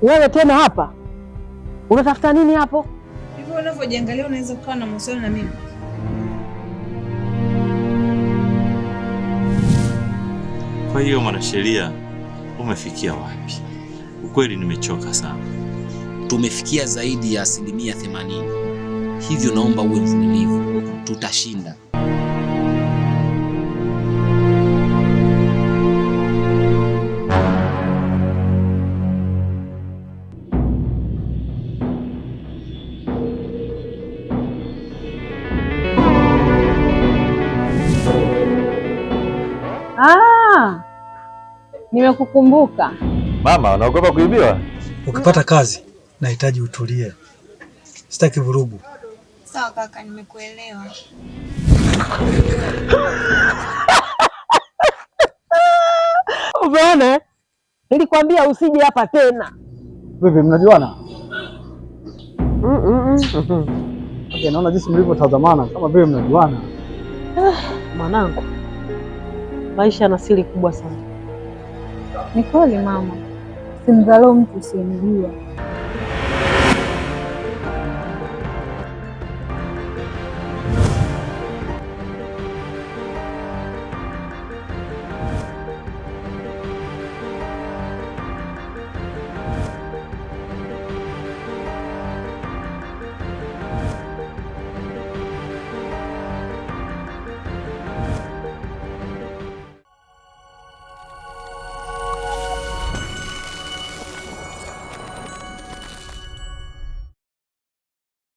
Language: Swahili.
Wewe tena hapa unatafuta nini hapo? Hivyo unavyojiangalia unaweza kuwa na mahusiano na mimi? Kwa hiyo mwanasheria, umefikia wapi? Ukweli nimechoka sana. Tumefikia zaidi ya 80%, hivyo naomba uwe mvumilivu, tutashinda. Ah, nimekukumbuka. Mama, unaogopa kuibiwa? Ukipata kazi nahitaji utulie, sitaki vurugu. Sawa kaka, nimekuelewa. Umeona, nilikwambia usije hapa tena. Vipi, mnajuana? Mm -mm. Okay, naona jinsi mlivyotazamana kama vile mnajuana. Mwanangu, maisha yana siri kubwa sana. Ni kweli mama, simdharau mtu usiyemjua.